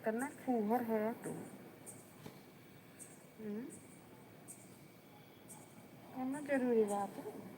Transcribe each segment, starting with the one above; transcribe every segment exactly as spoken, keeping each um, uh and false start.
कितना फूहर है तू। हम्म? कौनो जरूरी बात है?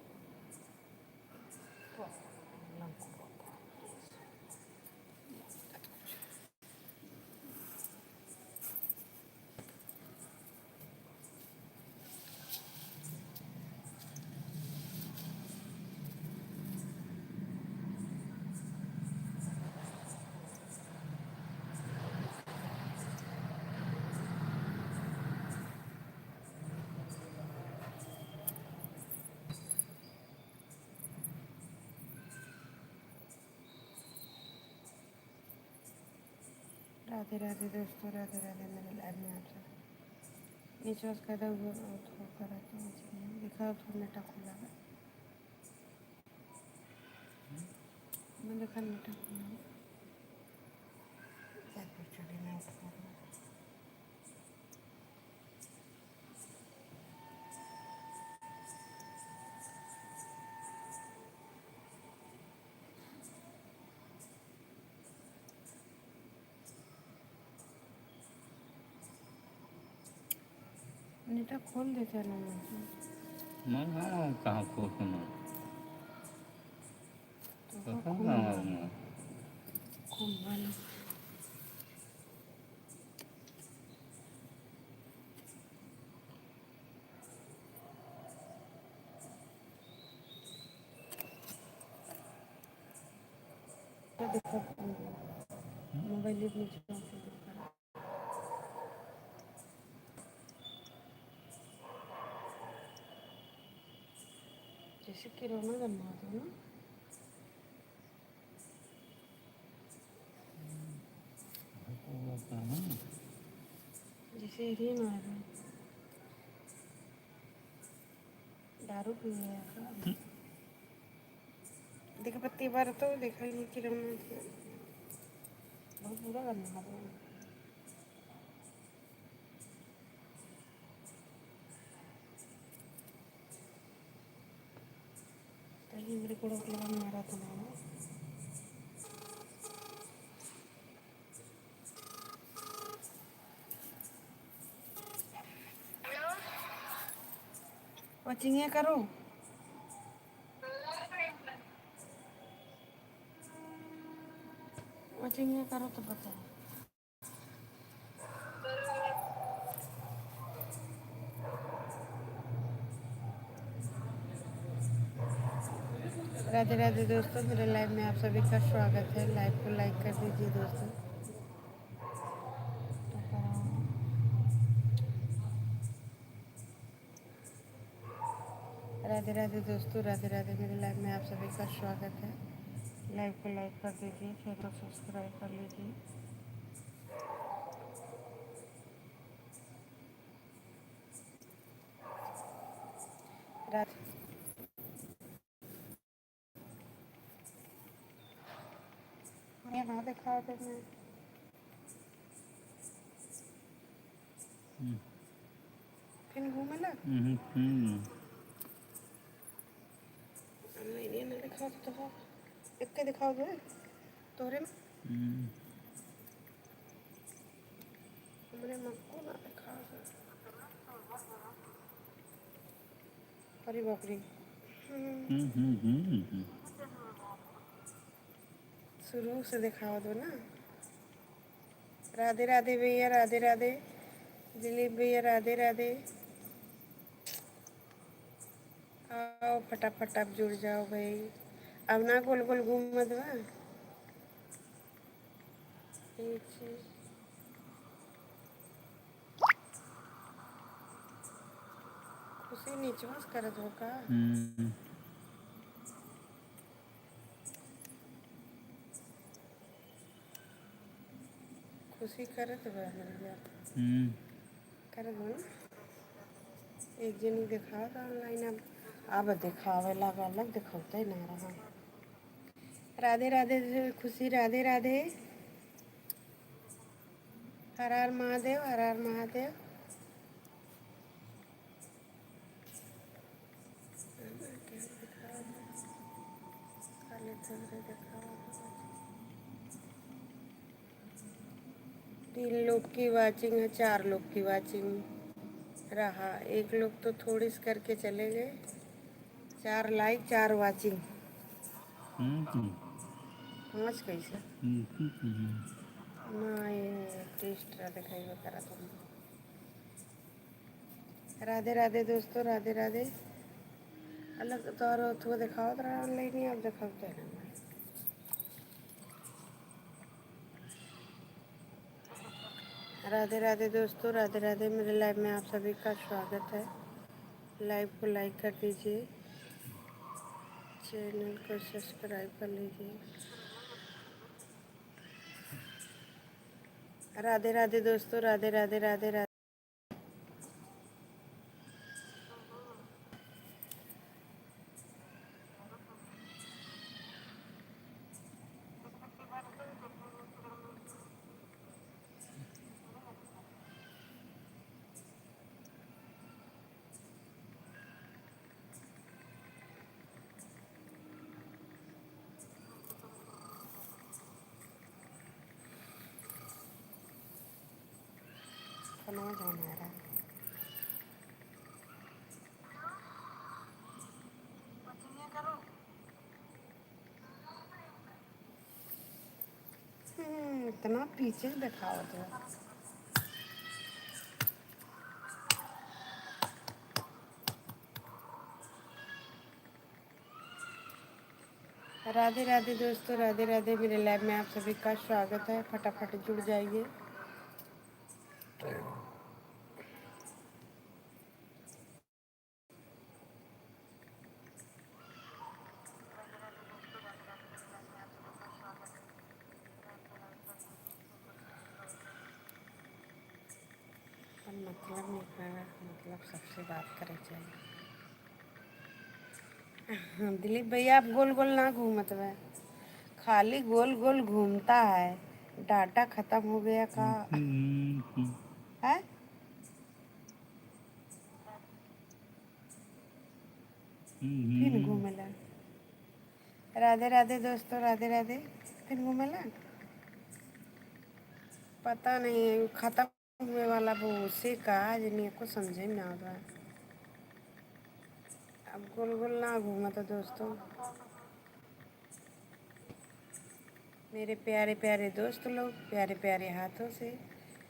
राधे राधे दोस्तों, राधे राधे मेरे लाइव में आप सब। नीचे उसका दो वो, वो थोड़ा सा रहता है, इसलिए देखा थोड़ा नेटा खुला है। मैं देखा नेटा खुला है। क्या कुछ चले ना उठा। नेटा खोल देते ना। मैं हाँ, कहाँ खोलूँ मैं? तो पता घूम ना वाला। मैं। घूम वाला। तो देखो, मोबाइल में जैसे किराना बनवा दो ना। जैसे हीरो मार रहे। दारू पी रहे हैं। देख पत्ती बार तो देखा ही नहीं किराना। बहुत बुरा बनवा दो। तनी हमरे गोड़ के लगा मारा था ना। वचिंगे करो, वचिंगे करो तो बताओ। राधे राधे दोस्तों, मेरे लाइव में आप सभी का स्वागत है। लाइव को लाइक कर दीजिए दोस्तों। राधे राधे दोस्तों, राधे राधे। मेरे लाइव में आप सभी का स्वागत है। लाइव को लाइक कर दीजिए, चैनल सब्सक्राइब कर लीजिए। राधे। यहाँ दिखा दे मैं। हम्म। फिर घूमे ना। हम्म, हम्म। नहीं, नहीं, ना दिखा दे तो। एक के दिखाओ दे। तोरे में। हम्म। हमरे मन को ना दिखा दे। अरे बाप रे। हम्म। हम्म, हम्म, हम्म, हम्म। शुरू से दिखावा दो ना। राधे राधे भैया, राधे राधे। दिलीप भैया, राधे राधे। आओ फटाफट आप जुड़ जाओ भाई। अब ना गोल गोल घूमत बा। नीचे। खुशी नीचवा से करत हो का? हम्म। खुशी करत बा हमरे जान। हम्म। करत बा ना? एक जनी देखावत online, अब, अब देखावे लागल, अब देखौते ना रहा। राधे राधे खुशी, राधे राधे। हर हर महादेव, हर हर महादेव। तीन लोग की वॉचिंग है, चार लोग की वॉचिंग रहा, एक लोग तो थोड़ी सी करके चले गए। चार लाइक, चार वॉचिंग। हम्म, हम्म। पाँच कैसे? हम्म, हम्म, हम्म। ना, ये टेस्ट रहा, दिखाई वो करा तुम। राधे राधे दोस्तों, राधे राधे। अलग तोहर ओथुआ देखावत रहा online ही, अब देखावते ना। राधे राधे दोस्तों, राधे राधे। मेरे लाइव में आप सभी का स्वागत है। लाइव को लाइक कर दीजिए, चैनल को सब्सक्राइब कर लीजिए। राधे राधे दोस्तों, राधे राधे, राधे राधे। फोनवा जाने आ रहा है। हम्म, इतना पीछे से दिखावत है। राधे राधे दोस्तों, राधे राधे। मेरे लाइव में आप सभी का स्वागत है। फटाफट जुड़ जाइए। अपन मतलब निकाला, मतलब सबसे बात करे चाहिए। दिलीप भैया, आप गोल गोल ना घूमत बा, खाली गोल गोल घूमता है। डाटा खत्म हो गया का? हम्म, हम्म। है? हम्म, फिर हम्म। घूमेला। राधे राधे दोस्तों, राधे राधे। फिर घूमेला। पता नहीं, खत्म हुए वाला वो से का, आज नहीं कुछ समझे में ना आवत बा। अब गोल गोल ना घूमत दोस्तों। मेरे प्यारे प्यारे दोस्त लोग, प्यारे प्यारे हाथों से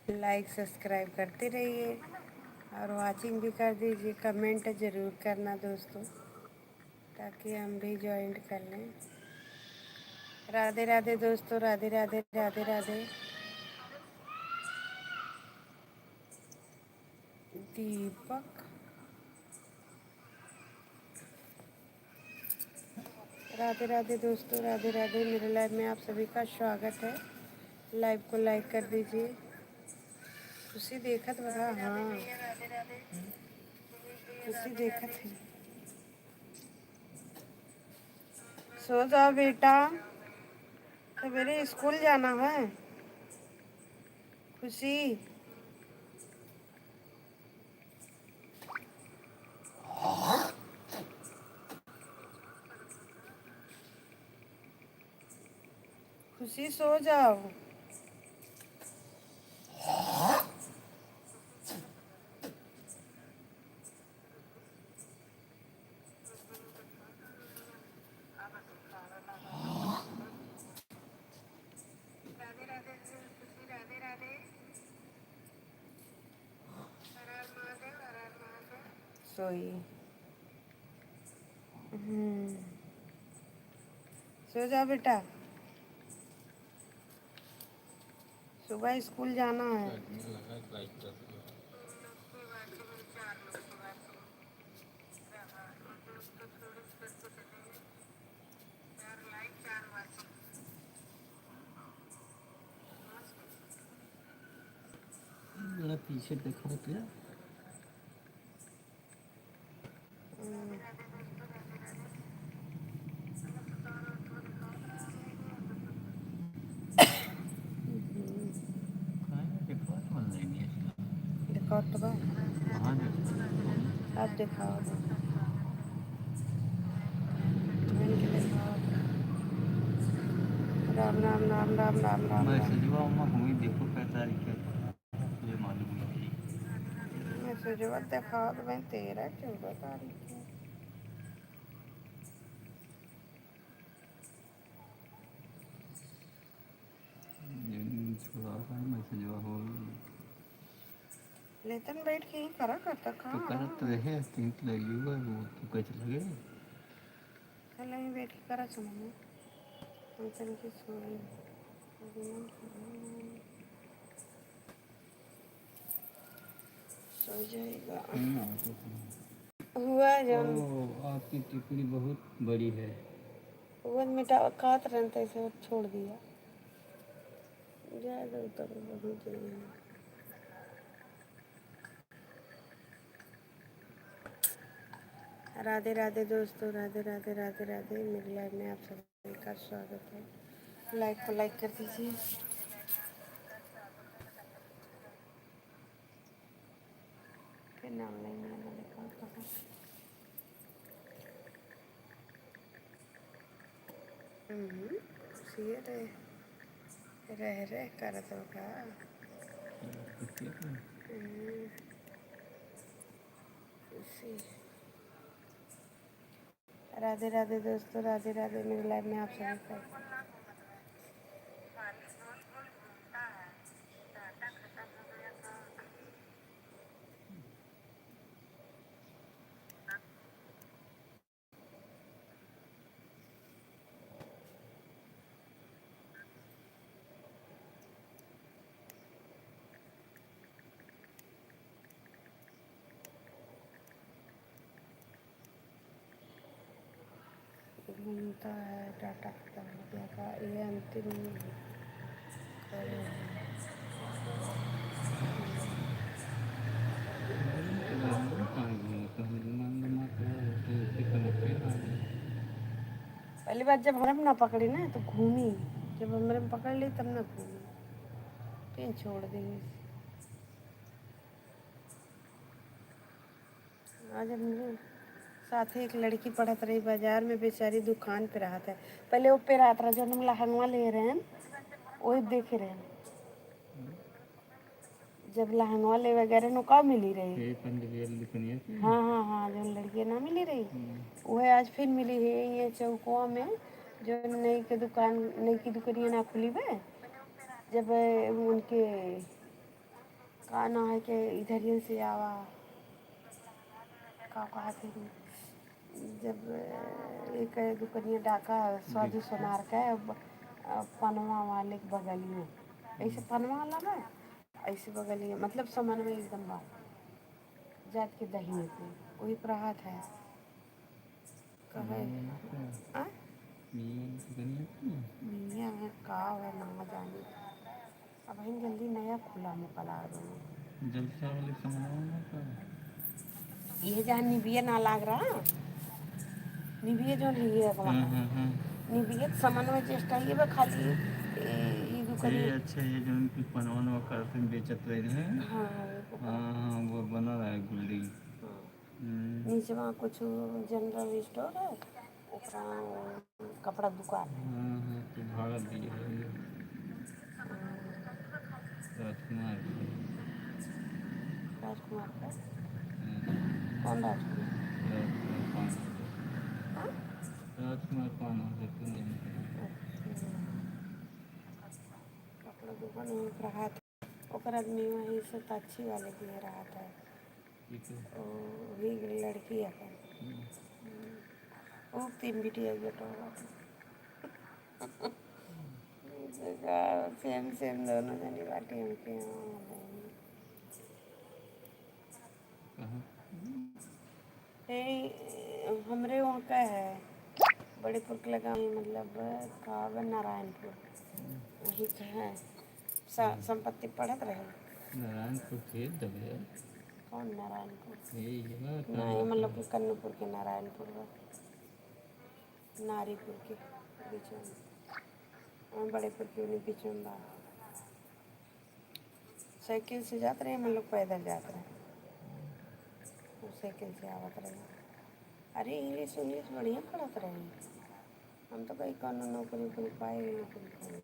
लाइक सब्सक्राइब करते रहिए और वॉचिंग भी कर दीजिए। कमेंट जरूर करना दोस्तों, ताकि हम भी ज्वाइन कर लें। राधे राधे दोस्तों, राधे राधे, राधे राधे। दीपक। राधे राधे दोस्तों, राधे राधे। मेरे लाइव में आप सभी का स्वागत है। लाइव को लाइक कर दीजिए। खुशी देखत बा, हाँ, खुशी देखत है। सो जाओ बेटा, सवेरे स्कूल जाना है। खुशी, खुशी सो जाओ। सोई। हम्म। सो जा बेटा, सुबह स्कूल जाना है। बड़ा पीछे देखा क्या? तो बा। कहाँ है? आप दिखाओ। इनके दिखाओ। राम, राम, राम, राम, राम, राम, राम। मैसेजवा में हुई, देखो कै तारीख है, ये मालूम नहीं। मैसेजवा दिखाओ तो भाई, तेरह, चौदह तारीख है। ये छोड़ा था मैसेजवा हो। लेतन बैठ के ही करा करता तो कहाँ? करत रहे, तीन लगी हुआ, वो तू कैसे लगे? चल, यहीं बैठ के करा सुनो। हम चल के सोई। सो जाएगा। हम्म, और कुछ नहीं। हुआ जौन ओ, आपकी टिप्पणी बहुत बड़ी है। वो मिटावा कहत रहन, तो ऐसे छोड़ दिया। जाए दो, तब बहुत जल्दी। राधे राधे दोस्तों, राधे राधे, राधे राधे। मेरे लाइव में आप सभी का स्वागत है। लाइव को लाइक कर दीजिए। फिर नाम लेंगे, मैंने कहा, कहा। हम्म, खुशिये रहे, रह रहे कर दो का। हम्म, खुशी। राधे राधे दोस्तों, राधे राधे। मेरे लाइव में आप सभी का घूमता है, डाटा खत्म हो गया था, ये अंतिम कॉल है। पहली बार जब हमरे में ना पकड़ी ना तो घूमी, जब हमरे में पकड़ ली तब ना घूमी, फिर छोड़ दी। आज हमरे साथे एक लड़की पढ़त रही बाजार में, बेचारी दुकान पे रहत है। पहले वो पे रहत रहा, जौन हम लहंगवा ले रहेन, वही देखे रहेन। जब लहंगवा लेवे गए रहेन, का मिली रही? ये पंजाबी वाली दुकनिया थी। हाँ, हाँ, हाँ, जौन लड़किया ना मिली रही, हम्म। वही आज फिर मिली है ये चौकवा में, जो नई के दुकान, नई की दुकनिया ना खुली बे, जब उनके का ना है कि इधरियन से आवा, का कहत है कि जब एक दुकनिया डाका स्वादु सोनार का, अब, अब पनवा वाले के बगलिया, ऐसे पनवा वाला ना, ऐसे बगलिया, मतलब समनवा एकदम बा, जात के दहिने पे, वही पर हाथ है। कहे। मियाँ का? आ? मियाँ की दुकनिया थी? मियाँ है का है ना जानी। अब हम जल्दी नया खुला में पला रहे हैं। जलसा वाले समनवा ना का? ये जहाँ निबिया ना लाग रहा, निबिया जौन है ये अगवा। हाँ, हाँ, हाँ। निबिया के समनवा जस्ट है, ये बा खाली ए, ये दुकनिया। अच्छा, ये जौन की पनवा नवा करते बेचत रहे हैं। हाँ, हाँ, वो हाँ, हाँ, वो बना रहा है गुल्डी। हाँ। हम्म। नीचवा कुछ जनरल स्टोर है, ओकरा कपड़ा दुकान है। हाँ, हाँ, तो भाड़ा दिए है ये। हम्म। राजकुमार। राजकुमार का? हम्म। कौन राजकुमार? राजकुमार पान। हाँ? राजकुमार पान हो सकते नहीं। अच्छा। कपड़ा दुकान में रहा था। ओकर आदमी वहीं से ताक्षी वाले के यहाँ रहत है। ठीक है। ओ, वही लड़की अपन। हम्म। हम्म। ओ, तीन बिटिया एक बेटा होगा। सेम, सेम दोनों जनी बाटी हमके यहाँ। कहाँ? ए, हमरे वहाँ का है, बड़ेपुर के लगा, मतलब, का बा, नारायणपुर। वहीं का है। स-, हम्म। संपत्ति पढ़त रहे। नारायणपुर खेत दबे। कौन नारायणपुर? यही है ना, ना, ये मतलब कि कन्नूपुर के नारायणपुर बा। नारीपुर के बीच में। हाँ, बड़ेपुर के उन्हीं बीच में बा। साइकिल से जात रहे, हम लोग पैदल जात रहे। मोटरसाइकिल से आवत रही। अरे, इंग्लिश, इंग्लिश बढ़िया पढ़त रही। हम तो कहीं कौनो नौकरी, नौकरी पाए, नौकरी पाए।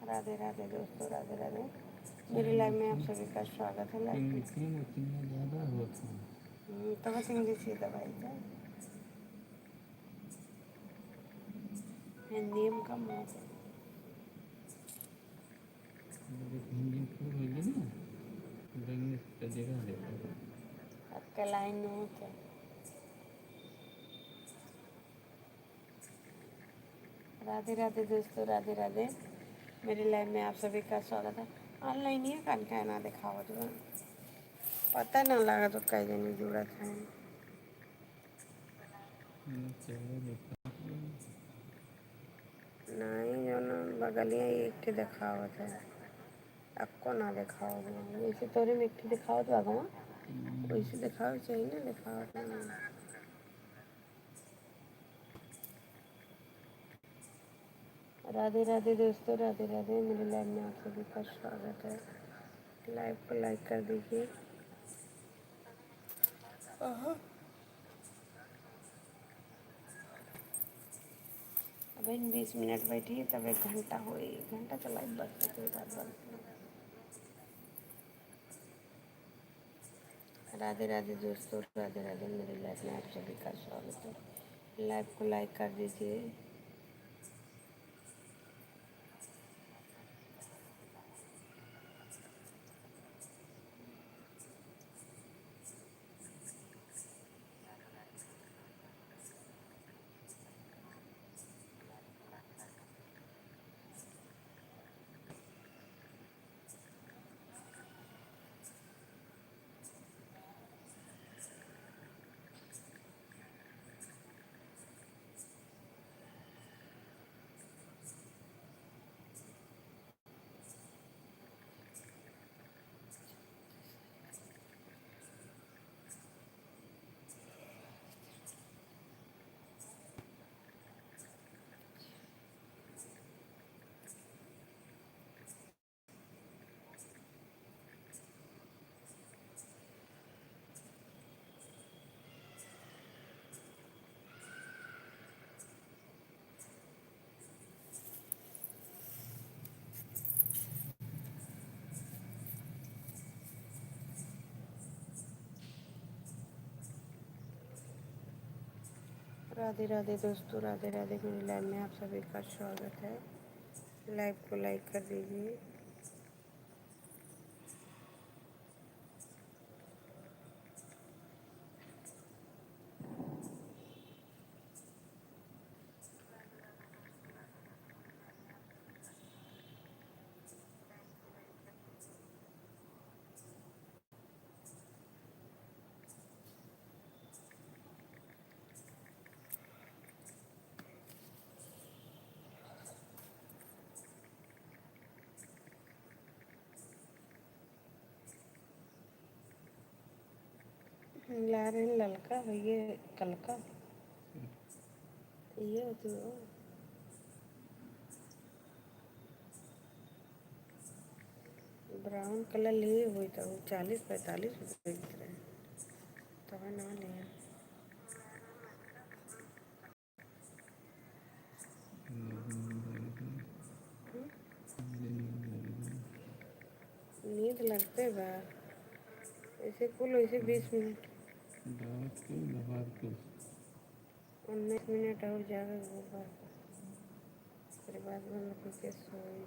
राधे राधे दोस्तों, राधे राधे। मेरी लाइव में आप सभी का स्वागत है। लाइव में हम्म, तो बस इंग्लिश ही दबाई जाए। हिंदी में कम हो। हिंदी में पूरा हो गया ना, तो इंग्लिश का जगह है। आपका लाइन में हो क्या? राधे राधे दोस्तों, राधे राधे। मेरी लाइव में आप सभी का स्वागत है। ऑनलाइन ही है, कान का ना दिखावत बा, पता ना लागत बा कई जनी जुड़त हैं। नहीं, जो ना बगलिया एक ठे दिखावत है, आपको ना दिखावत बा। जैसे तोरे में एक ठे दिखावत बा, वैसे दिखावे चाहिए ना, दिखावत ना। राधे राधे दोस्तों, राधे राधे। मेरे लाइव में आप सभी का स्वागत है। लाइव को लाइक कर दीजिए। आहा। अब इन बीस मिनट बैठी, तब एक घंटा होई, एक घंटा तो लाइव बंद कर दे, बात बंद कर दे। राधे राधे दोस्तों, राधे राधे। मेरे लाइव में आप सभी का स्वागत है। लाइव को लाइक कर दीजिए। राधे राधे दोस्तों, राधे राधे। मेरी लाइव में आप सभी का स्वागत है। लाइव को लाइक कर दीजिए। लारे ललका होइए कलका। ये तो ब्राउन कलर लिए हुए तो चालीस पैंतालीस रुपये बिक रहे हैं, तो है ना लिया। नींद लगते बा। ऐसे कुल वैसे बीस मिनट। उन्नीस मिनट और जावे के बा। फिर बाद में हम लोग के सोई।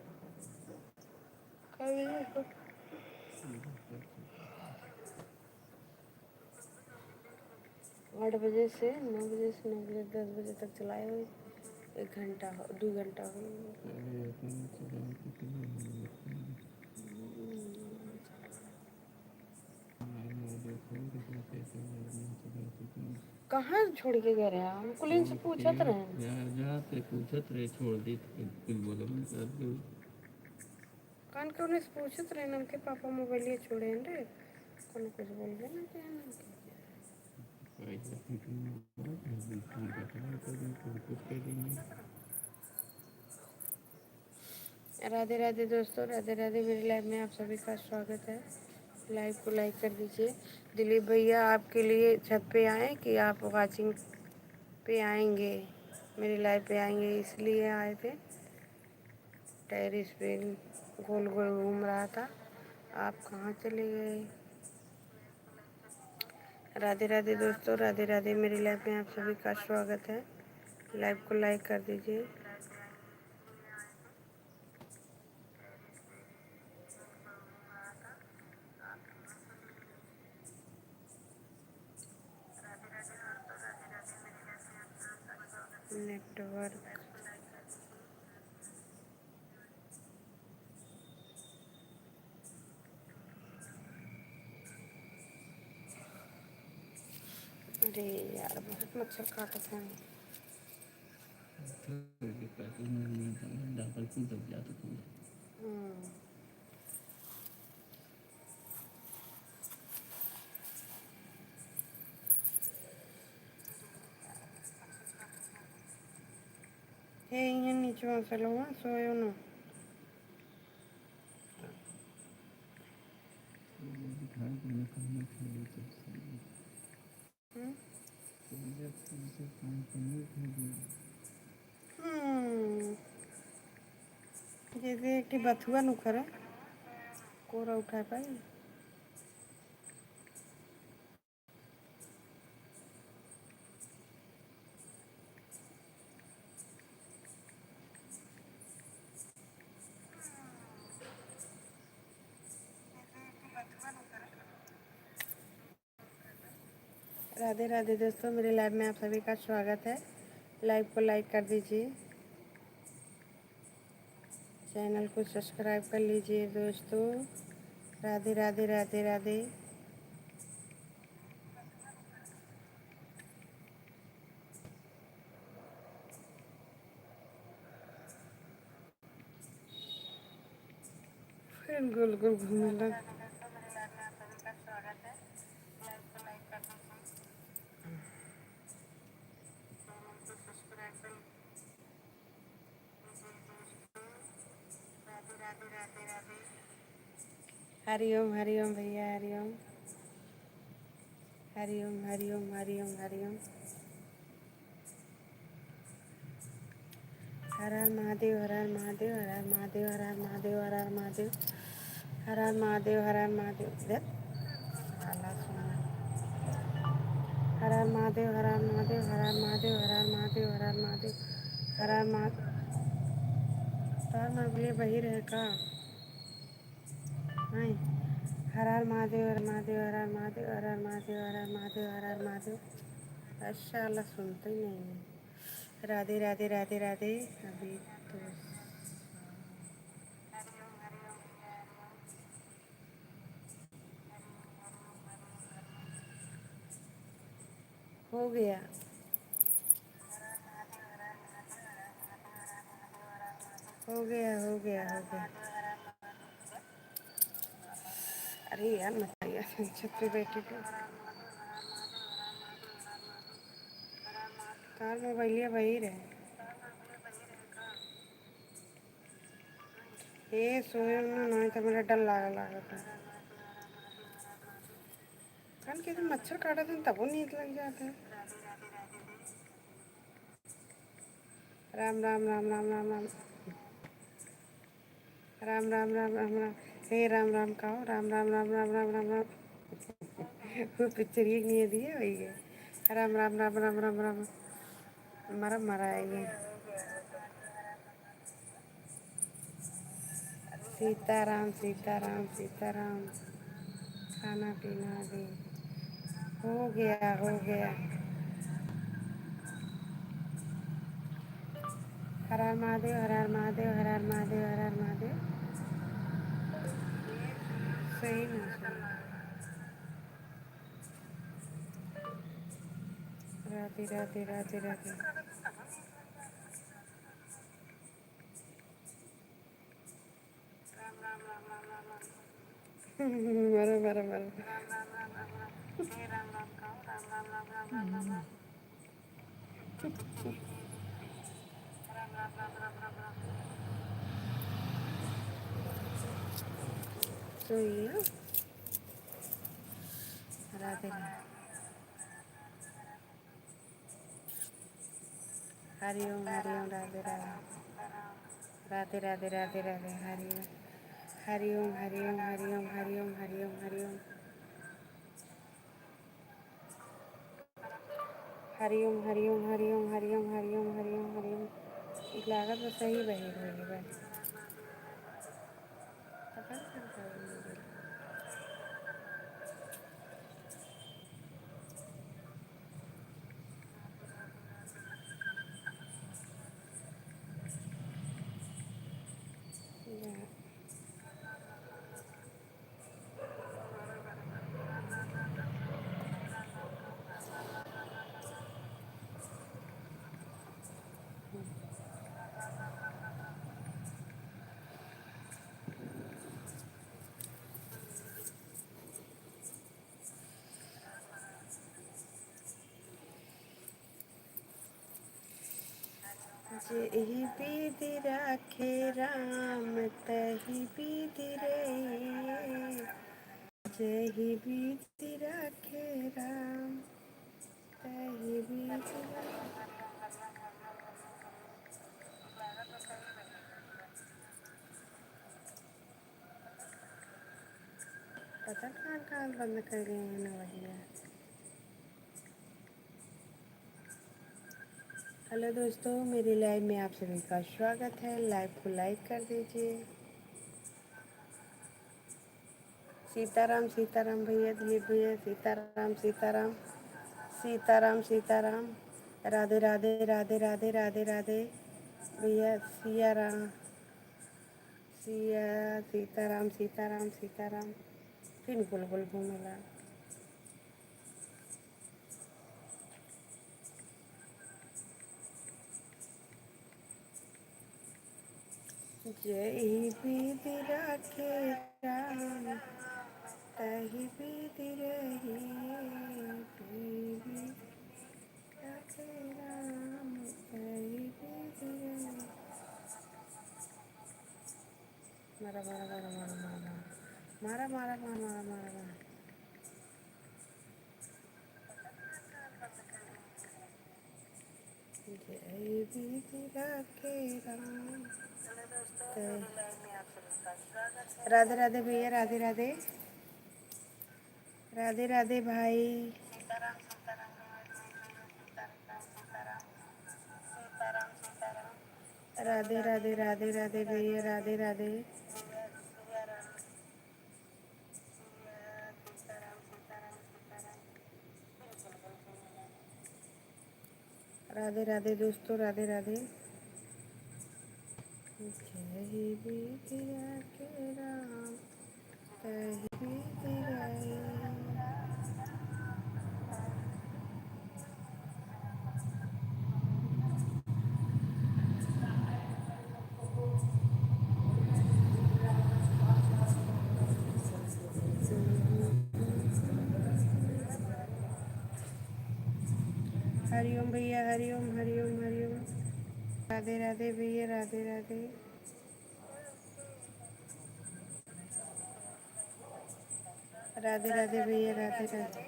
आठ बजे से नौ बजे से नौ बजे, दस बजे तक चलाए हुए, एक घंटा हो, दो घंटा हो। कहाँ छोड़ के गए रहे? हम कुल इनसे पूछत रहे। जा, जाते पूछत रहे, छोड़ दी तो कुछ बोले मत कर दो। कान के उन्हें से पूछत रहे, उनके पापा मोबाइलिया छोड़े हैं रे। कोनो कुछ बोलबे ना किया ना। राधे राधे दोस्तों, राधे राधे। मेरे लाइव में आप सभी का स्वागत है। लाइव को लाइक कर दीजिए। दिलीप भैया, आपके लिए छत पे आए कि आप वॉचिंग पे आएंगे, मेरे लाइव पे आएंगे, इसलिए आए थे। टेरेस पे गोल गोल घूम रहा था, आप कहाँ चले गए? राधे राधे दोस्तों, राधे राधे। मेरे लाइव में आप सभी का स्वागत है। लाइव को लाइक कर दीजिए। नेटवर्क। अरे यार, बहुत मच्छर काटत है। हम्म। हे, इहाँ नीचवा से लोगवा सोयो ना। हम्म। हम्म। जैसे कि बथुआ नुखर है, कोरा उठा पाई। राधे राधे दोस्तों, मेरे लाइव में आप सभी का स्वागत है। लाइव को लाइक कर दीजिए, चैनल को सब्सक्राइब कर लीजिए दोस्तों। राधे राधे, राधे राधे। फिर गोल गोल घूमे लग। हरिओम, हरिओम भैया, हरिओम। हरिओम, हरिओम, हरिओम, हरिओम। हर हर महादेव, हर हर महादेव, हर हर महादेव, हर हर महादेव, हर हर महादेव। हर हर महादेव, हर हर महादेव, हर हर महादेव। देख, साला सुन। हर हर महादेव, हर हर महादेव, हर हर महादेव, हर हर महादेव, हर हर महादेव, हर हर महादेव। तार मर गले बहिर है का? नहीं। हर हर महादेव, हर हर महादेव, हर हर महादेव, हर हर महादेव, हर हर महादेव, हर हर महादेव। अच्छा, साला सुनते ही नहीं है। राधे, राधे, राधे, राधे। अभी तो हो गया। हो गया, हो गया, हो गया। अरे यार, मत आइए, छत पे बैठे थे। तार मोबाइलिया वही रहे। ए, सोए ना, नहीं तो मेरा डर लागे लागत है। कान के दिन मच्छर काटत हैं, तबो नींद लग जात है। राम, राम, राम, राम, राम, राम। राम, राम, राम, राम, राम। हे राम, राम का हो? राम, राम, राम, राम, राम, राम, राम। वो पिक्चर ये नहीं है, दिया वही है। राम, राम, राम, राम, राम, राम। मरा, मरा है ये। सीताराम, सीताराम, सीताराम। खाना पीना भी हो गया, हो गया। हर हर महादेव, हर हर महादेव, हर हर महादेव, हर हर महादेव। सही में, सही। राधे, राधे, राधे, राधे। मारो, मारो, मारो। चुप, चुप। सोइयो। राधे राधे। हरि ओम, हरि ओम, राधे राधे। राधे राधे, राधे राधे, हरि ओम। हरि ओम, हरि ओम, हरि ओम, हरि ओम, हरि ओम, हरि ओम। हरि ओम, हरि ओम, हरि ओम, हरि ओम, हरि ओम, हरि ओम, हरि ओम। ई लागत बा सही बहिर होई बा। पता नहीं कहाँ गई। जेहि बिधि राखे राम तहि बिधि रही, जेहि बिधि राखे राम तहि बिधि रही। पता कहाँ, कहाँ बंद कर गए हैं नवहिया। हेलो दोस्तों, मेरे लाइव में आप सभी का स्वागत है। लाइव को लाइक कर दीजिए। सीताराम, सीताराम भैया, दिलीप भैया, सीताराम, सीताराम, सीताराम, सीताराम। राधे, राधे, राधे, राधे, राधे, राधे। भैया, सिया राम, सिया, सीताराम, सीताराम, सीताराम। फिर गोल गोल घूमेला। जेहि बिधि राखे राम, तहि बिधि रही, जेहि बिधि राखे राम, तहि बिधि रही। मारा, मारा, मारा, मारा, मारा, मारा। मारा, मारा, मारा, मारा, मारा, मारा। जेहि बिधि राखे राम। राधे राधे भैया, राधे राधे। राधे राधे भाई। राधे राधे, राधे राधे भैया, राधे राधे। राधे राधे दोस्तों, राधे राधे। जेहि बिधि राखे राम, तहि बिधि रही। हरिओम भैया, हरिओम, हरिओम, हरिओम। राधे राधे भैया, राधे राधे। राधे राधे भैया, राधे राधे।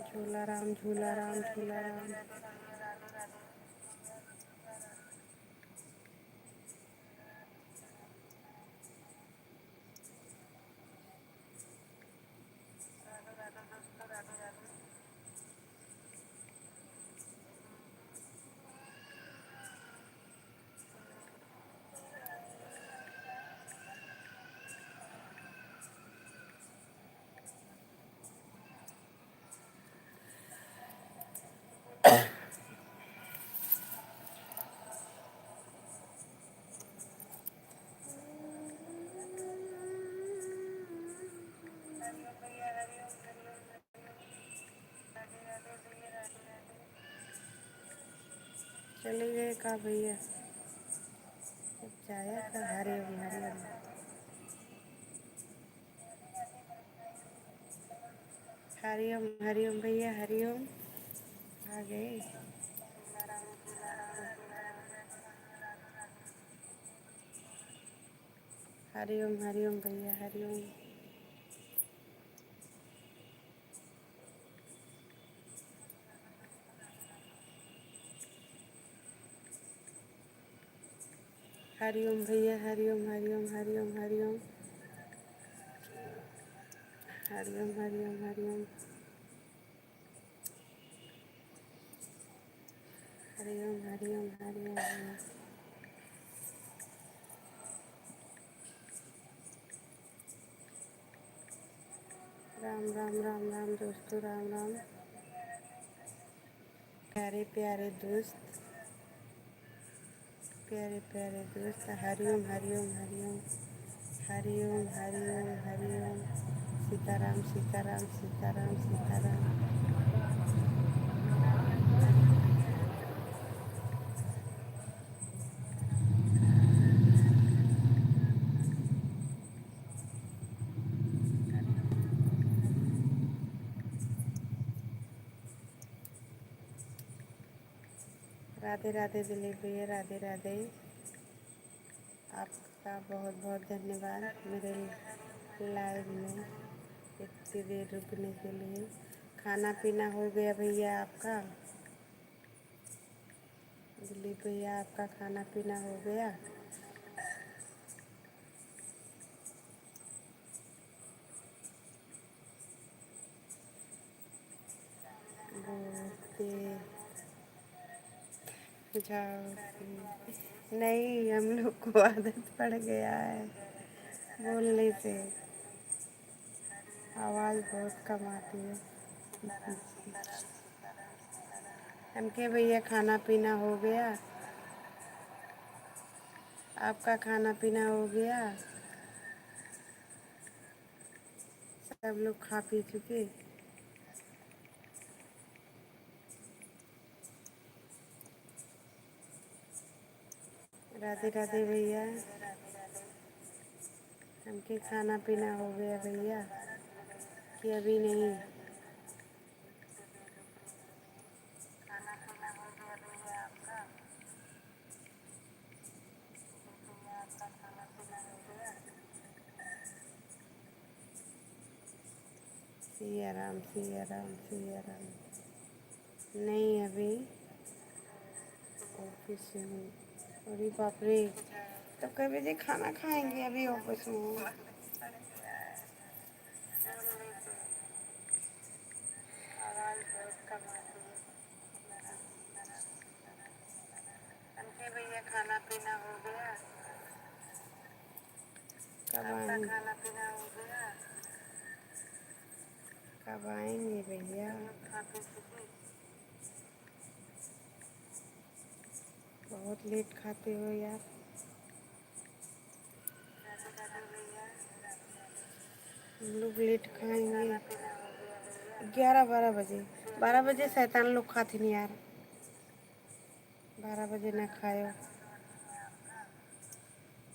झूला राम, झूला राम, झूला राम। चले गए का भैया? जाया था। हरिओम, हरिओम। हरिओम, हरिओम भैया, हरिओम। आ गए। हरिओम, हरिओम भैया, हरिओम। हरिओम भैया, हरिओम, हरिओम, हरिओम, हरिओम। हरिओम, हरिओम, हरिओम। हरिओम, हरिओम, हरिओम, हरिओम। राम, राम, राम, राम दोस्तों, राम, राम। प्यारे, प्यारे दोस्त, प्यारे, प्यारे दोस्त, हरिओम, हरिओम, हरिओम, हरिओम, हरिओम, हरिओम। सीताराम, सीताराम, सीताराम, सीताराम। राधे राधे दिलीप भैया, राधे राधे। आपका बहुत बहुत धन्यवाद मेरे लाइव में इतनी देर रुकने के लिए। खाना पीना हो गया भैया आपका? दिलीप भैया, आपका खाना पीना हो गया? बोलते जाओ। नहीं, हम लोग को आदत पड़ गया है बोलने से, आवाज़ बहुत कम आती है। हमके भैया, खाना पीना हो गया? आपका खाना पीना हो गया? सब लोग खा पी चुके? राधे राधे भैया, हमके खाना पीना हो गया भैया कि अभी नहीं? सिया राम, सिया राम, सिया राम। नहीं, अभी ऑफिस में हूँ। अरे बाप रे, तो कै बजे खाना खाएंगे? अभी ऑफिस में हूँ। हमके भैया, खाना पीना हो गया? कब आपका आएंगे? खाना पीना हो गया? कब आएंगे भैया? खा पी चुकी? बहुत लेट खाते हो यार। हम लोग लेट खाएंगे ग्यारह बारह बजे। बारह बजे शैतान लोग खाथिन यार। बारह बजे ना खायो।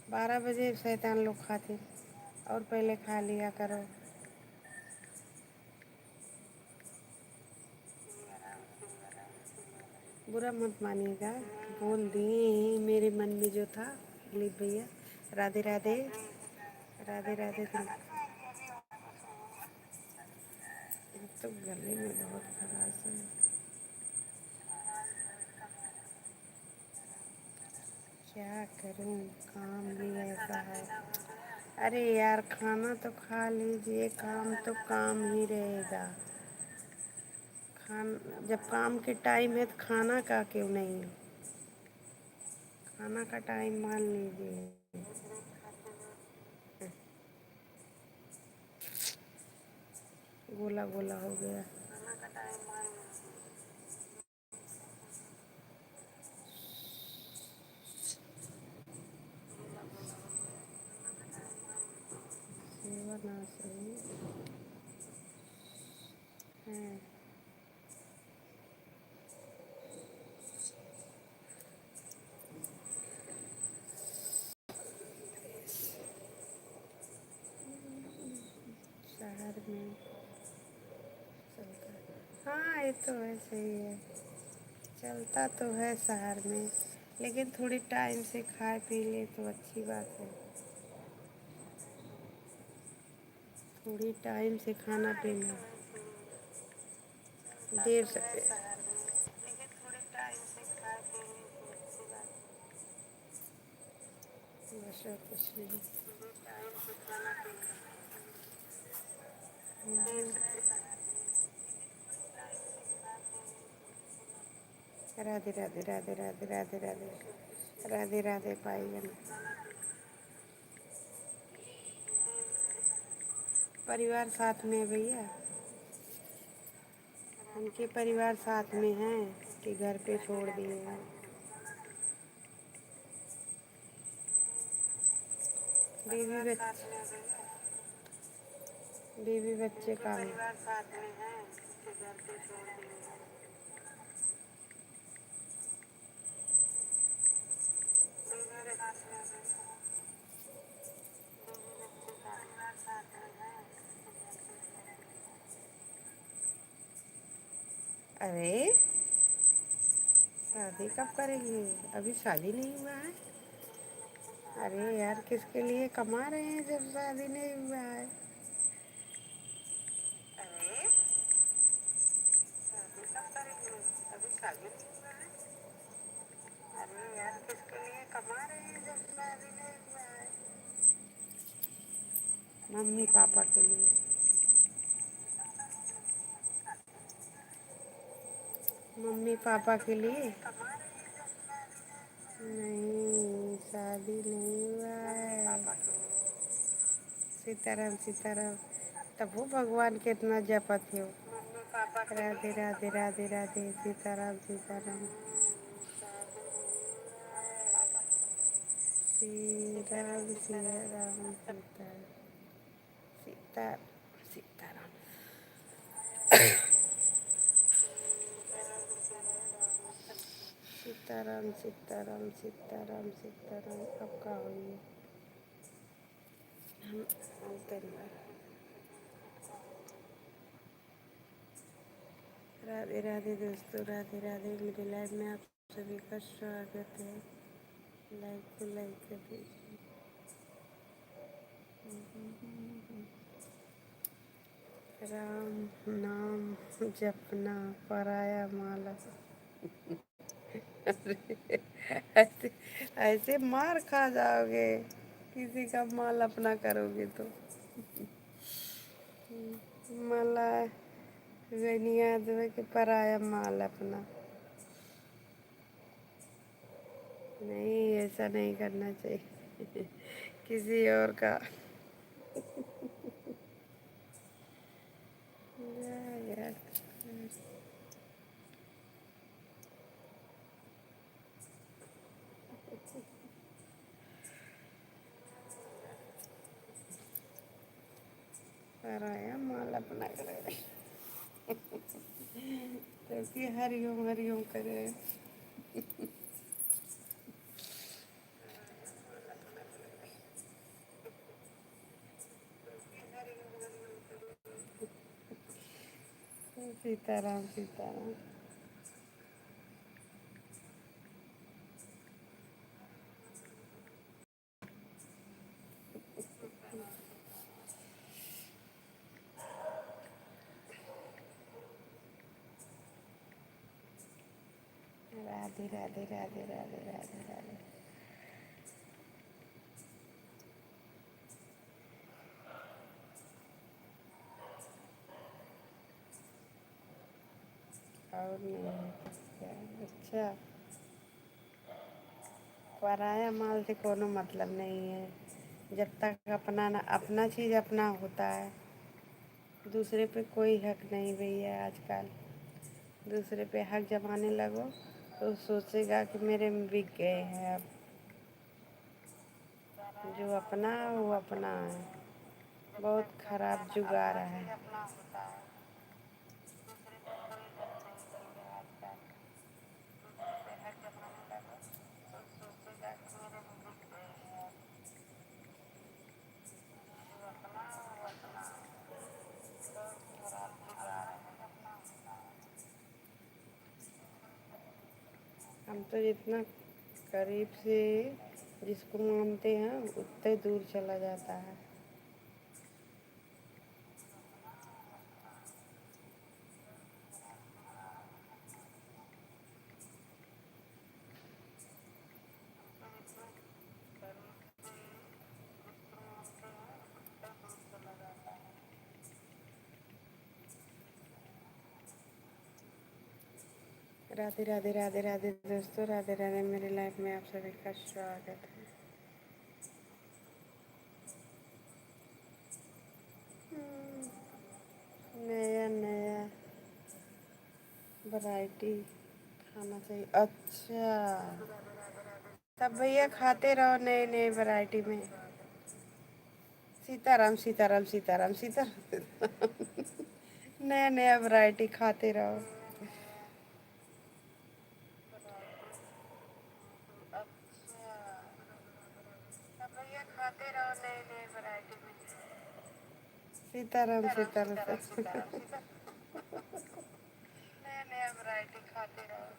बारह बजे शैतान लोग खाथिन, और पहले खा लिया करो। बुरा मत मानिएगा, बोल दिए मेरे मन में जो था। दिलीप भैया, राधे राधे, राधे राधे दिलीप। तो गले में बहुत खराश है। क्या करूं, काम ही ऐसा है। अरे यार, खाना तो खा लीजिए, काम तो काम ही रहेगा। खान-, जब काम के टाइम है तो खाना का क्यों नहीं है? खाना का टाइम मान लीजिए। गोला गोला हो गया। सेवा ना सही है। शहर में चलता। हाँ, ये तो है, सही है, चलता तो है शहर में, लेकिन थोड़ी टाइम से खाए पी ले तो अच्छी बात है। थोड़ी टाइम से खाना पीना, देर से। बस और कुछ नहीं। राधे राधे राधे राधे राधे राधे राधे राधे भाईजान। परिवार साथ में है भैया, उनके परिवार साथ में है कि घर पे छोड़ दिए हैं। बीवी बच-, बीवी बच्चे का है। अरे, शादी कब करेंगे? अभी शादी नहीं हुआ है। अरे यार, किसके लिए कमा रहे हैं जब शादी नहीं हुआ है? अरे, शादी कब करेंगे? अभी शादी नहीं हुआ है। अरे यार, किसके लिए कमा रहे हैं जब शादी नहीं हुआ है? मम्मी पापा के लिए। मम्मी पापा के लिए। नहीं, शादी नहीं हुआ है। सीताराम, सीताराम। तब वो भगवान के इतना जपत हो। राधे, राधे, राधे, राधे, सीताराम, सीताराम। श्री राम, श्री राम, सीता, सीता, सीताराम। सीताराम, सीताराम, सीताराम, सीताराम। अब का होई? हम, हम तो ना। राधे राधे दोस्तों, राधे राधे। मेरे लाइव में आप सभी का स्वागत है। लाइव को लाइक कर दीजिए। राम नाम जपना पराया माला। अरे, ऐसे, ऐसे मार खा जाओगे, किसी का माल अपना करोगे तो। मला गनिया देवे के पराया माल अपना। नहीं, ऐसा नहीं करना चाहिए। किसी और का। जा यार। पराया माल अपना करे। तो की हरिओम हरिओम करे। सीताराम, सीताराम। राधे, राधे, राधे, राधे, राधे, राधे। और नहीं है तो क्या? अच्छा, पराया माल से कोनो मतलब नहीं है। जब तक अपना ना, अपना चीज अपना होता है, दूसरे पे कोई हक नहीं भैया। आजकल दूसरे पे हक जमाने लगो तो सोचेगा कि मेरे में बिक गए हैं अब। जो अपना है, वो अपना है। बहुत खराब जुगाड़ है। तो जितना करीब से जिसको मानते हैं, उतने दूर चला जाता है। राधे, राधे, राधे, राधे दोस्तों, राधे, राधे। मेरे live में आप सभी का स्वागत है। हम्म, नया, नया variety खाना चाहिए। अच्छा। तब भैया खाते रहो नए नए variety में। सीताराम, सीताराम, सीताराम, सीताराम। नया नया variety खाते रहो। तब भैया खाते रहो नए नए variety में। सीताराम, सीताराम, सीताराम, सीताराम। सीताराम। नया नया variety खाते रहो।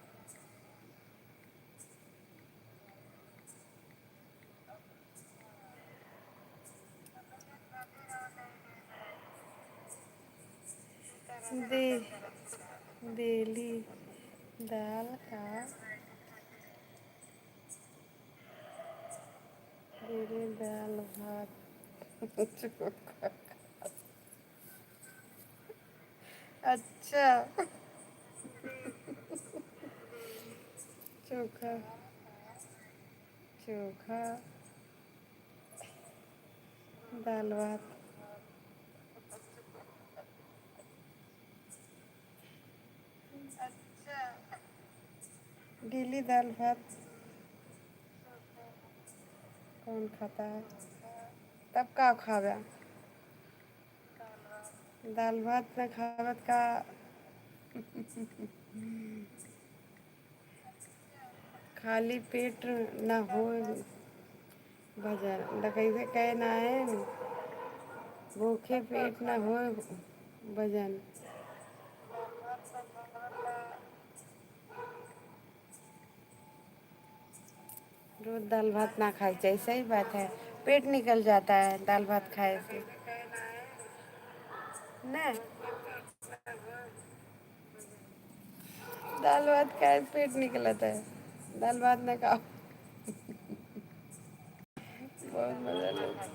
दे-, देली दाल का, देली दाल भात चोखा। अच्छा। चोखा, चोखा, दाल भात। डेली दाल भात कौन खाता है? तब का खाबे? दाल भात ना खाबे त का? खाली पेट ना होए भजन, डकैते कहे ना है, भूखे पेट ना होए भजन। रोज दाल भात ना खाई चाहिए, सही बात है, पेट निकल जाता है दाल भात खाए से, ना? दाल भात खाए से पेट निकलता है, दाल भात ना खाओ। बहुत मजा लेते।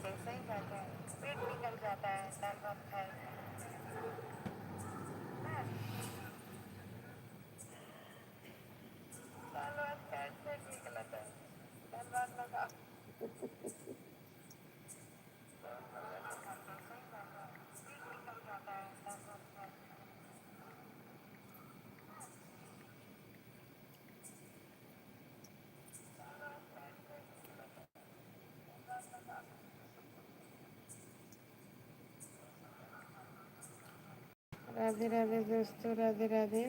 राधे राधे दोस्तों, राधे राधे।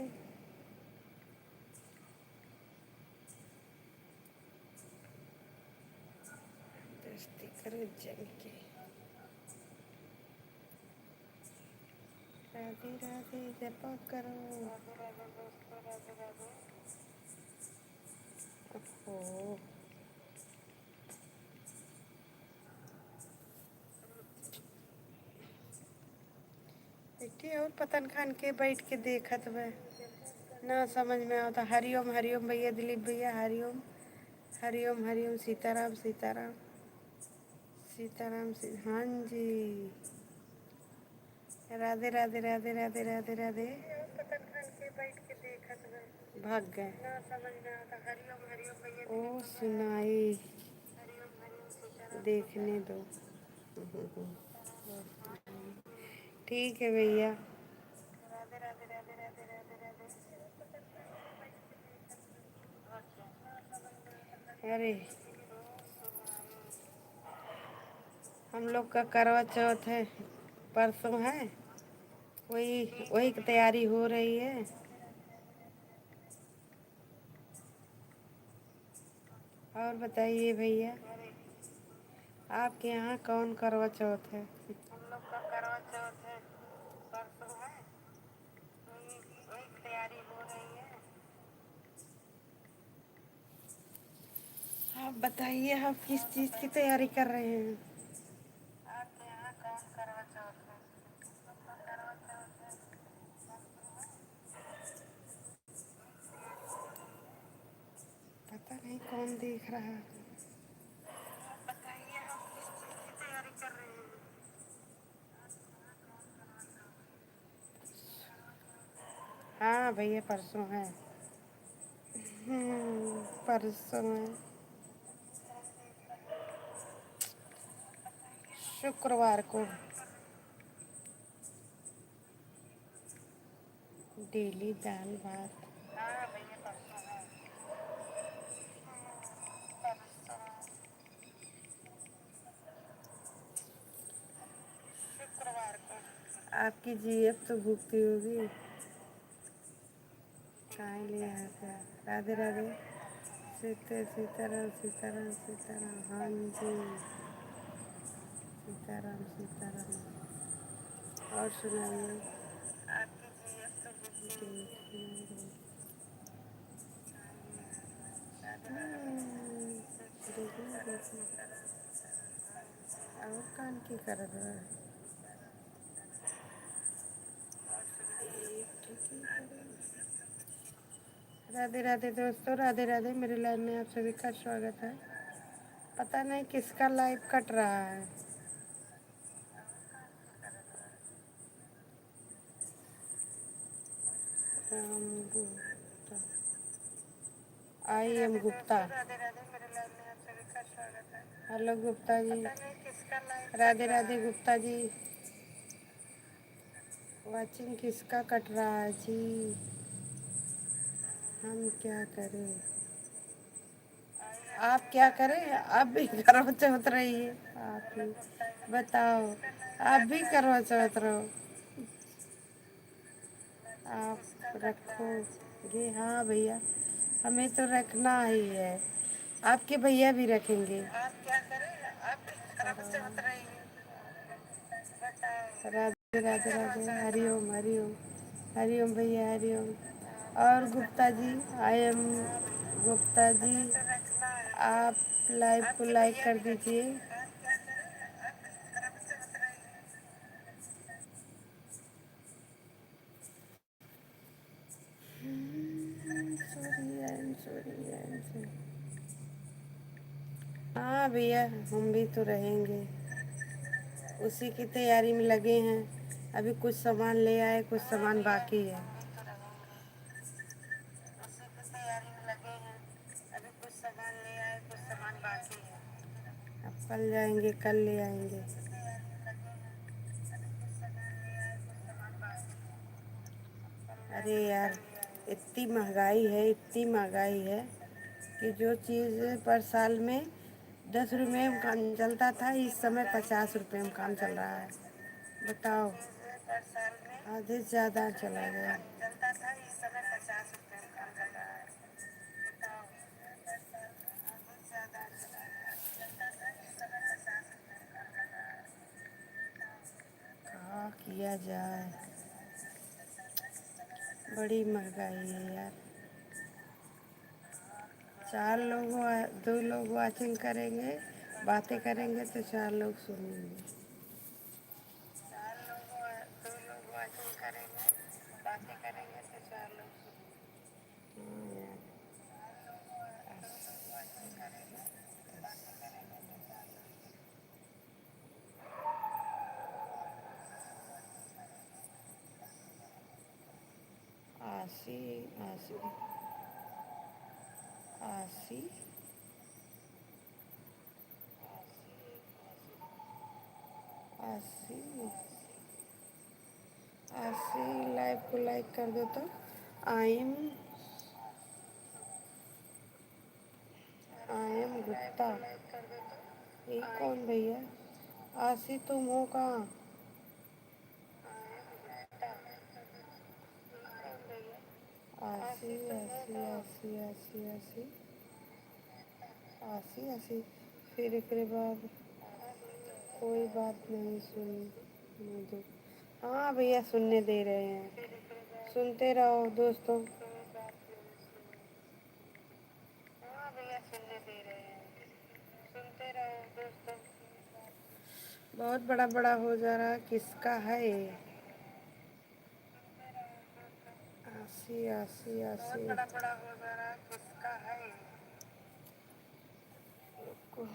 दोस्ती करो जम के। राधे राधे जपा करो। राधे राधे दोस्तों, राधे राधे। ओहो। बेटी और पतन खान के बैठ के देखत बा, ना समझ में आवता। हरिओम, हरिओम भैया, दिलीप भैया, हरिओम, हरिओम, हरिओम, सीताराम, सीताराम, सीताराम, सी-, हाँ जी। राधे, राधे, राधे, राधे, राधे, राधे। भाग गए। ओ सुनाई, देखने दो। ठीक है भैया। अरे, हम लोग का करवा चौथ है, परसों है, वही, वही की तैयारी हो रही है। और बताइए भैया, आपके यहाँ कौन करवा चौथ है? हम लोग का करवा चौथ है, परसों है, वही, वही की तैयारी हो रही है। आप बताइए, आप किस चीज की तैयारी कर रहे हैं? पता नहीं कौन देख रहा है। हाँ भैया, परसों है। हम्म, परसों है। शुक्रवार को। डेली दाल भात। आपकी जीएफ तो भुगती होगी। चाय ले आया था। राधे राधे। सीते-, सीताराम, सीताराम, सीताराम। हाँ जी। सीताराम, सीताराम। और सुनाइए। हम्म, देखिए, देखिए। और कान की करत बा? राधे राधे दोस्तों, राधे राधे। मेरे लाइव में आप सभी का स्वागत है। पता नहीं किसका लाइव कट रहा है। राम गुप्ता, आई एम गुप्ता। हेलो गुप्ता जी, राधे राधे गुप्ता जी। वाचिंग किसका कट रहा है जी? हम क्या करें? आप क्या करें? आप भी करवा चौथ रही है। आप ही बताओ, आप भी करवा चौथ रहो। आप रखोगे? हाँ भैया, हमें तो रखना ही है। आपके भैया भी रखेंगे। राधे राधे राधे। हरिओम, हरिओम, हरिओम भैया, हरिओम। और गुप्ता जी, आई एम गुप्ता जी, आप लाइव को लाइक कर दीजिए। हम्म, sorry, I am sorry, I am sorry। हाँ भैया, हम भी तो रहेंगे, उसी की तैयारी में लगे हैं। अभी कुछ सामान ले आए, कुछ सामान बाकी है। अब कल जाएंगे, कल ले आएंगे। अरे यार, इतनी महंगाई है, इतनी महंगाई है कि जो चीज़ पर साल में दस रुपये में काम चलता था, इस समय पचास रुपये में काम चल रहा है। बताओ, आधे से ज़्यादा चला गया। का किया जाए, बड़ी महंगाई है यार। चार लोग वा-, दो लोग वाचिंग करेंगे, बातें करेंगे तो चार लोग सुनेंगे। हाँ यार। आशी, आशी, आशी, आशी, आशी लाइव को लाइक कर दो तो। I am, I am Gupta. ये कौन भैया? आशी, तुम हो कहाँ? आशी, आशी, आशी, आशी, आशी। आशी, आशी। फिर एकरे बाद कोई बात नहीं सुनी। मधु। हाँ भैया, सुनने दे रहे हैं, सुनते रहो दोस्तों। हाँ भैया, सुनने दे रहे हैं। बहुत बड़ा बड़ा हो जा रहा, किसका है? आसी, आसी, आसी। बहुत बड़ा बड़ा हो जा रहा, किसका है? रुको।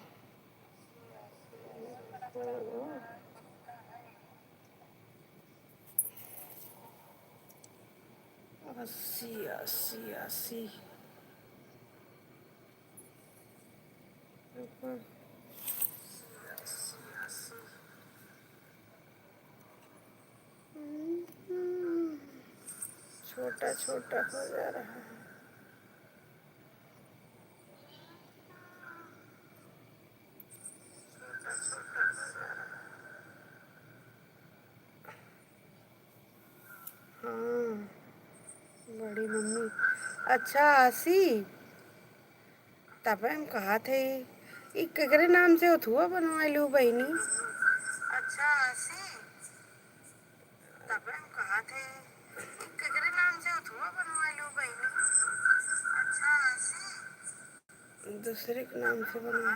आसी, आसी, आसी। रुको। छोटा छोटा हो जा रहा है। हाँ, बड़ी मम्मी। अच्छा, आसी, तब हम कहा थे, ई केकरे नाम से हथुआ बनवाइलू बहिनी? अच्छा, आसी, तब हम कहा थे, ई केकरे नाम से हथुआ बनवाइलू बहिनी? अच्छा, आसी, दूसरे के नाम से बनवा।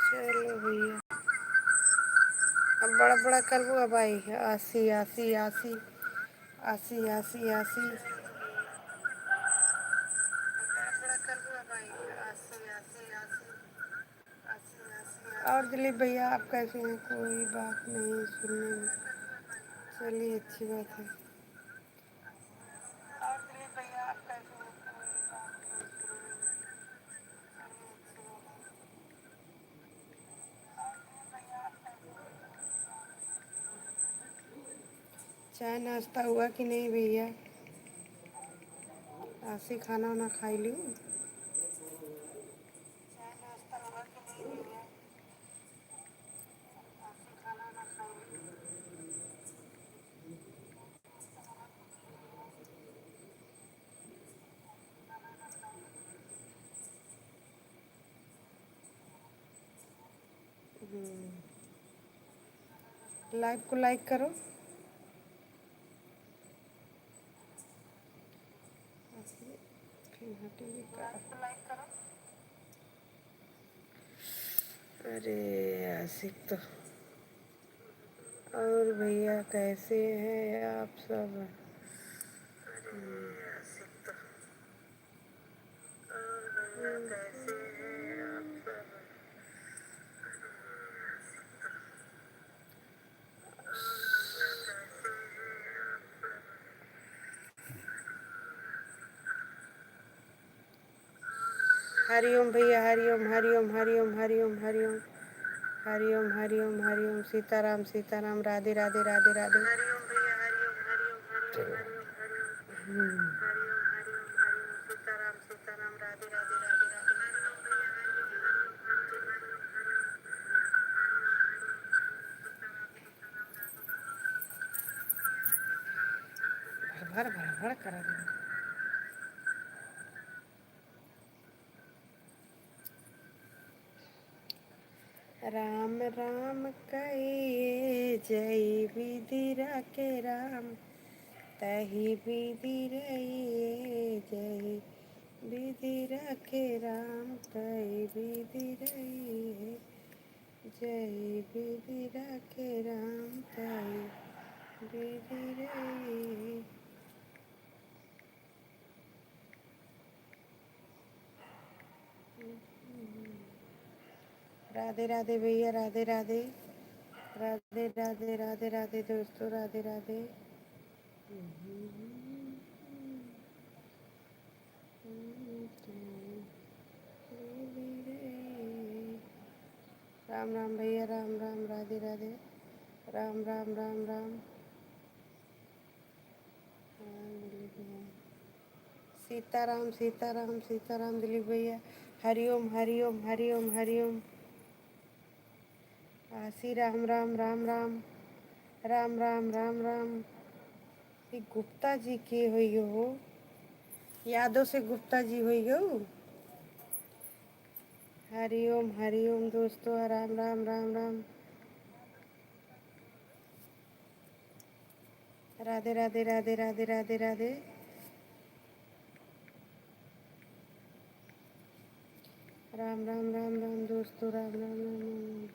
चलो भैया, अब बड़ा बड़ा करबो। अब आई आसी, आसी, आसी, आसी, आसी, आसी। और दिलीप भैया, आप कैसे हैं? कोई बात नहीं सुनने में। चलिए, अच्छी बात है। चाय नाश्ता हुआ कि नहीं भैया? आसी खाना वाना खाई ली? हम्म। Live को like करो। फिर हटेगी का? अरे आशिक तो। और भैया, कैसे हैं आप सब? हरिओम भैया, हरिओम, हरिओम, हरिओम, हरिओम, हरिओम। हरिओम, हरिओम, हरिओम। सीताराम, सीताराम। राधे, राधे, राधे, राधे। हम्म। भर, भर, भर, भर करा दे। राम राम कहिए जय विधि राखे राम, तहि विधि रहिए जय विधि राखे राम, तहि विधि रहिए जय विधि राखे राम, तहि विधि रहिए। राधे राधे भैया, राधे राधे। राधे राधे, राधे राधे दोस्तों, राधे राधे। राम राम भैया, राम राम, राधे राधे। राम राम, राम राम। हाँ, दिलीप भैया। सीताराम, सीताराम, सीताराम दिलीप भैया। हरिओम, हरिओम, हरिओम, हरिओम। आसी राम राम, राम राम। राम राम, राम राम। ई गुप्ता जी के होइयो हो? यादव से गुप्ता जी होइयो? हरिओम, हरिओम दोस्तों, राम राम, राम राम। राधे राधे, राधे राधे, राधे राधे। राम राम राम राम दोस्तों, राम राम राम राम राम।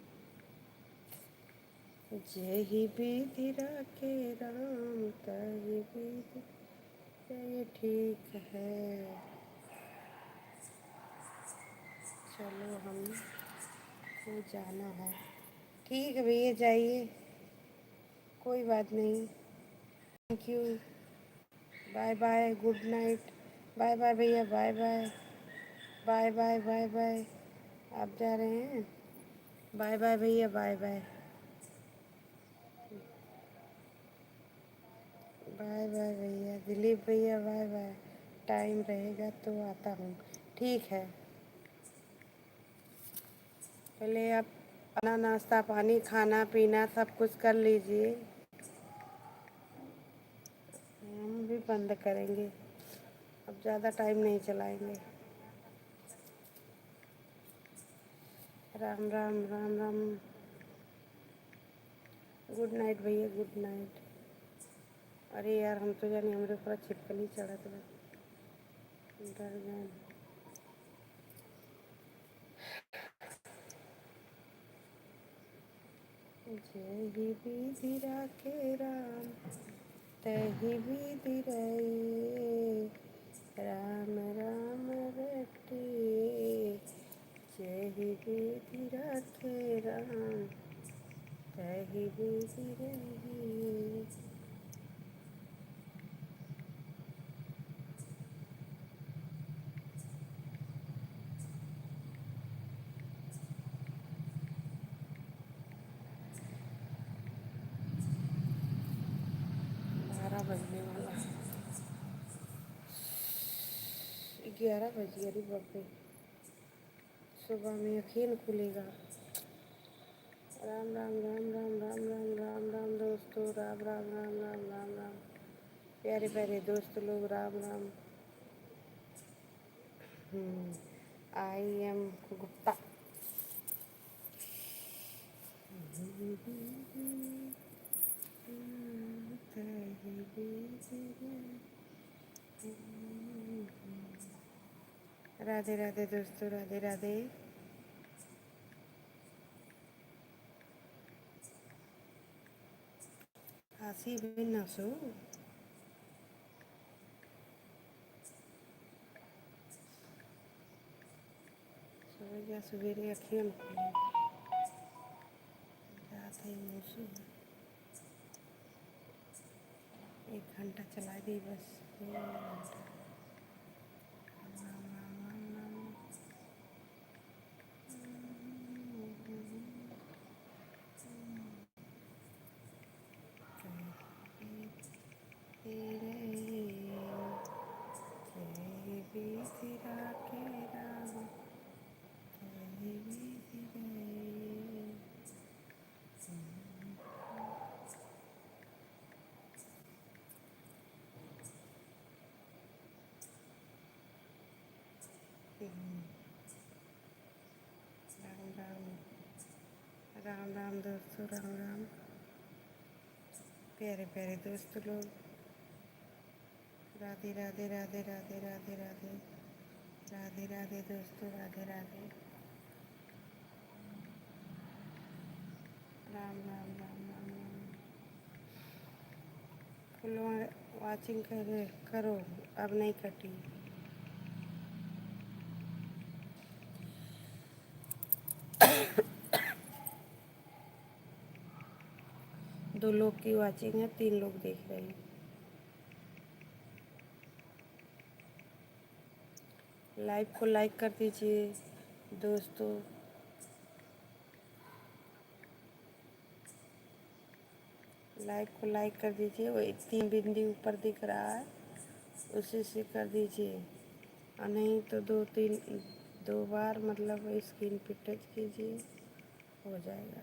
जय ही विधि राखे राम, तहि विधि। चलिए, ठीक है, चलो, हमको जाना है। ठीक है भैया, जाइए, कोई बात नहीं। Thank you, bye bye, good night, bye bye भैया, bye bye, bye bye, bye bye। आप जा रहे हैं? Bye bye भैया, bye bye, bye bye भैया। दिलीप भैया, bye bye। Time रहेगा तो आता हूँ, ठीक है। पहले आप अपना नाश्ता पानी, खाना पीना सब कुछ कर लीजिए, हम भी बंद करेंगे, अब ज़्यादा time नहीं चलाएंगे। राम राम, राम राम। Good night भैया, good night। अरे यार, हम तो जाने हमरे ऊपर छिपकली चढ़त बा, डर गए। जय ही विधि राखे राम, तहि विधि रही। राम राम रटे, जय ही विधि राखे राम, तहि विधि रही। बारह बजने वाला है, ग्यारह बज गया। अरे बाप रे, सुबह में अखियन खुलेगा। राम राम राम राम राम राम राम राम दोस्तों, राम राम राम राम राम राम। प्यारे प्यारे दोस्त लोग, राम राम। हम्म, I am गुप्ता। राधे राधे दोस्तों, राधे राधे। हँसी भी ना सो। सुबह जा, सुबेरे अखियन खुले। रात है मौसम। एक घंटा चला दी बस, एक घंटा। राम, राम, राम, राम, राम। राम राम, राम राम दोस्तों, राम राम प्यारे प्यारे दोस्त लोग। राधे राधे, राधे राधे, राधे राधे, राधे राधे दोस्तों, राधे राधे। राम राम, राम राम, राम राम। Full watching करे, करो, अब नहीं कटी। दो लोग की watching है, तीन लोग देख रहे हैं। Live को like कर दीजिए दोस्तों। Live को like कर दीजिए। वो एक तीन बिंदी ऊपर दिख रहा है, उसी से कर दीजिए, और नहीं तो दो तीन, दो बार मतलब screen पे touch कीजिए, हो जाएगा।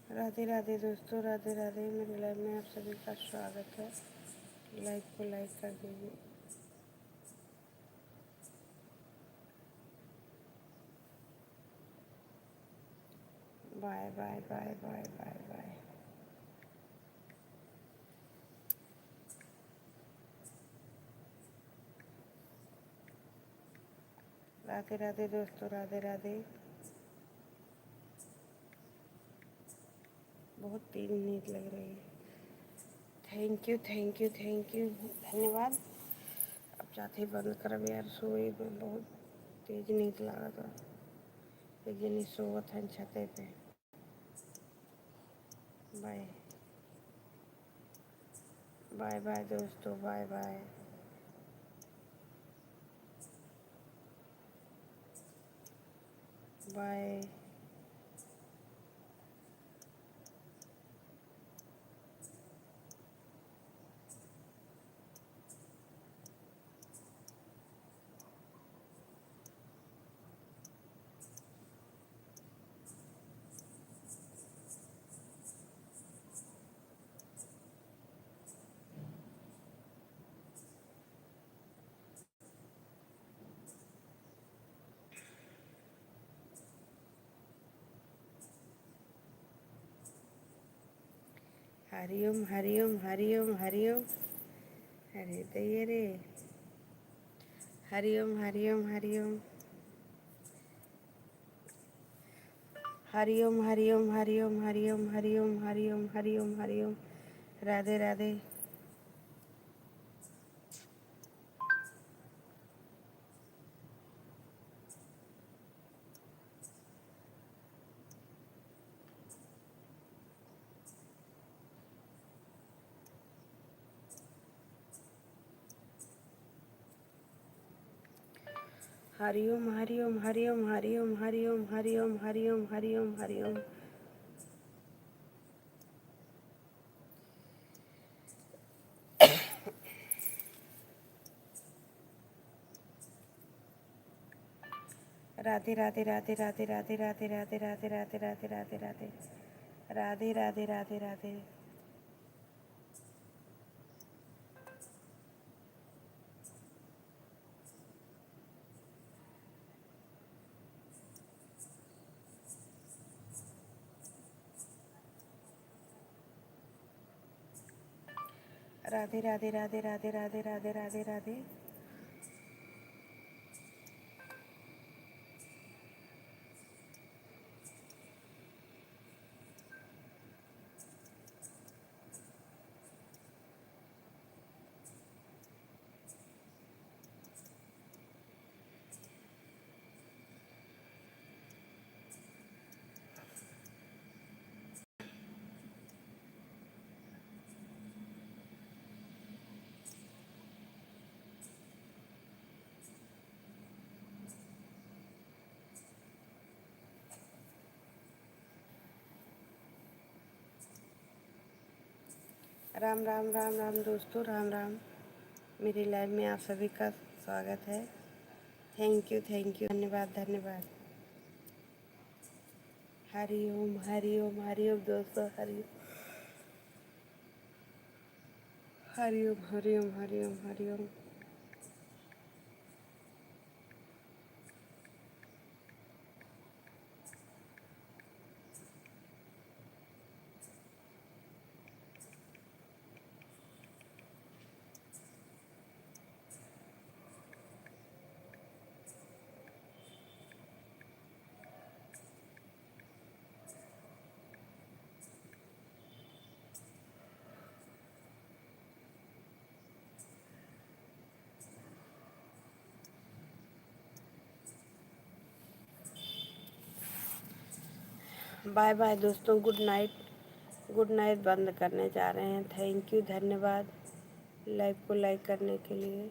राधे राधे दोस्तों, राधे राधे। मेरे लाइव में आप सभी का स्वागत है। लाइव को लाइक कर दीजिए। Bye bye bye bye bye bye. Radhe Radhe दोस्तों, राधे राधे। बहुत तेज नींद लग रही है। Thank you, thank you, thank you, धन्यवाद। अब जाते ही बंद करब यार, सोए में बहुत तेज नींद लागत बा। एक जनी सोवत हन छते पे। बाय बाय बाय दोस्तों, बाय बाय बाय। हरिओम हरिओम हरिओम हरिओम। अरे दैया रे। हरिओम हरिओम हरिओम। हरिओम हरिओम हरिओम हरिओम हरिओम हरिओम हरिओम हरिओम। राधे राधे। हरिओम हरिओम हरिओम हरिओम हरिओम हरिओम हरिओम हरिओम हरिओम। राधे राधे राधे राधे राधे राधे राधे राधे राधे राधे राधे राधे राधे। राधे राधे राधे राधे। राधे राधे राधे राधे राधे राधे राधे राधे। राम राम राम राम दोस्तों, राम राम। मेरे लाइव में आप सभी का स्वागत है। Thank you, thank you, धन्यवाद, धन्यवाद। हरि ओम, हरि ओम, हरि ओम दोस्तों, हरि ओम। हरि ओम, हरि ओम, हरि ओम, हरि ओम। बाय बाय दोस्तों, गुड नाइट, गुड नाइट। बंद करने जा रहे हैं। Thank you, धन्यवाद लाइव को लाइक करने के लिए।